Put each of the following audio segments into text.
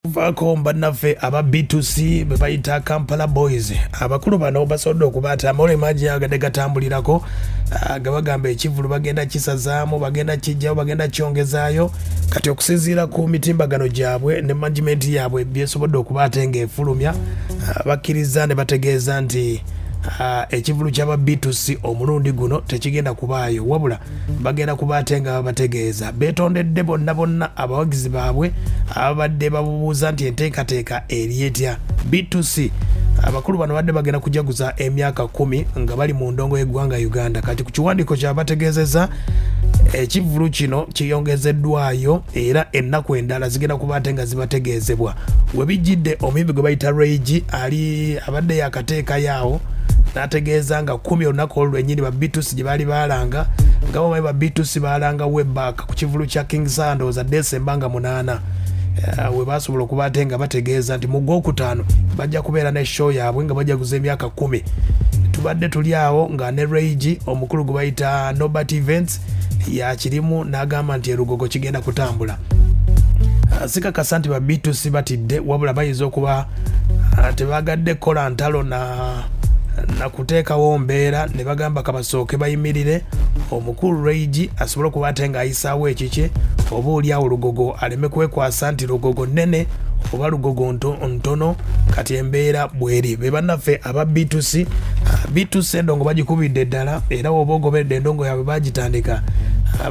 Vaako bannaffe aba B2C be bayita Kampala Boys. Abakulu bano basobodde okubaata amawulire mangi agadde gatambulirako nga bagamba ekivvulu bagenda kisazaamu, bagenda kijjawo, bagenda kyongezaayo. Kati okusinziira ku mitimbagano gyabwe ne management yaabwe byesobodde okuba ate ng'efulumya, bakkiriza ne bategeeza nti ekivvulu ky'aba B2C omulundi guno tekigenda kubaayo, wabula bagenda kuba ate nga babategeeza. Beetondedde bonna bonna abawagizi baabwe ababadde babubuuza nti enteekateeka eri etya. B2C abakulu bano badde bagenda kujaguza emyaka 10 nga bali mu ndongo y'eggwanga Uganda. Kati ku kiwandiiko kyabategeezezza ekivvulu kino kiyongezeddwayo era ennaku endala zigenda kuba ate nga zibategeezebwa. We bijjidde omuyimbi gwe bayita Ray G ali abadde yakateekayo awo n'ategeeza nga 10 olunaku olwo lwennyini ba B2C gye baali baalanga, nga bomanyi ba B2C baalanga way back ku kivvulu kya King Sandos December nga 8, we basobola okuba ate nga bategeeza nti mu gwokutaano bajja kubeera ne show yaabwe nga bajaguza emyaka 10. Tubadde tuli awo nga ne Ray G omukulu gwe bayita Norbert Events yakirimu n'agamba nti erugogo kigenda kutambula. Sikakasa nti ba B2C batidde, wabula bayinza okuba tebagadde kukola ntalo na kuteekawo mbeera, ne bagamba kabasooke bayimirire omukulu Ray G asobole okuba ate ng'ayisaawo ekikye, oba oli awo Lugogo aleme kwekwasa nti Lugogo nnene oba Lugogo ntono. Kati embeera bweri. Be bannaffe aba B2C. B2C endongo bagikubidde ddala, era woba ogoberedde endongo yaabwe bagitandika,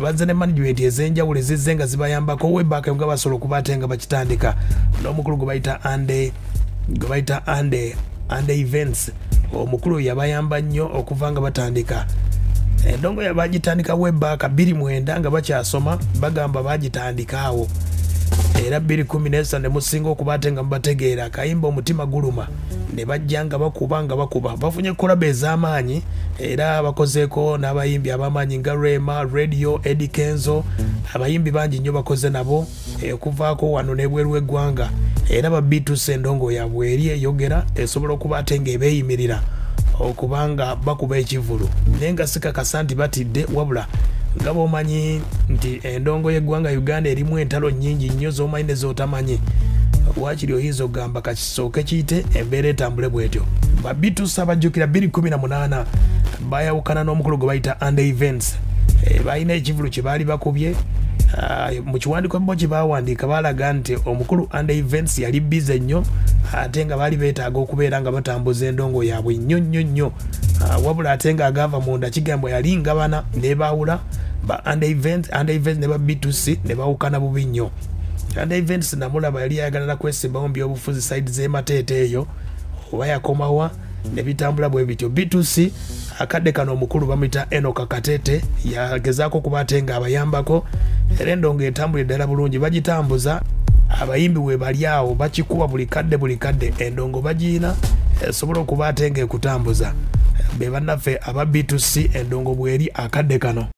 bazze ne management ez'enjawulo ezizze nga zibayambako webaaka nga basobola okuba ate nga bakitandika n'omukulu gwe bayita Ande Events. Omukulu yabayamba nnyo okuva nga batandika endongo yabagitandika webaaka 2009 nga bakyasoma, bagamba bagitandika awo era 2013 ne musinga okuba ate nga mubategeera akayimba omutima guluma, ne bajja nga bakuba bafunye collab ez'amaanyi, era bakozeeko n'abayimbi ab'amaanyi nga Rema, Radio, Eddie Kenzo, abayimbi bangi nnyo bakoze nabo okuvaako wano n'ebweru w'eggwanga. Era ba B2C endongo yaabwe eri eyogera esobola okuba ate ng'ebeeyimirira okubanga bakuba ekivvulu, naye nga sikakasa nti batidde, wabula nga bw'omanyi nti endongo y'eggwanga Uganda erimu entalo nnyingi nnyo z'omanyi ne z'otamanyi, waakiri oyinza okugamba kakisooke kiyite embeera etambule bw'etyo. Ba B2C abajjukira 2018 bayawukana n'omukulu gwe bayita Ande Events. Balina ekivvulu kye baali bakubye. Mu kiwandiiko bo kye baawandiika baalaga nti omukulu Ande Events yali busy nnyo, ate nga baali beetaaga okubeera nga batambuza endongo yaabwe nnyo nnyo nnyo, wabula ate ng'agaava munda kigambwa yali ngabana ne baawula ba Ande Events ne ba B2C ne baawukana bubi nnyo. Ande Events namulaba yali ayagala na kwesimbawo mu byobufuzi side z'e Mateete eyo oba yakomawa ne bitambula bwe bityo. B2C akadde kano omukulu bamuyita Enoch Katete yagezaako okuba ate ng'abayambako, era endongo etambula ddala bulungi, bagitambuza abayimbi we bali awo bakikuba buli kadde endongo bagiina esobola okuba ate ng'ekutambuza. Be bannaffe aba B2C endongo bw'eri akadde kano.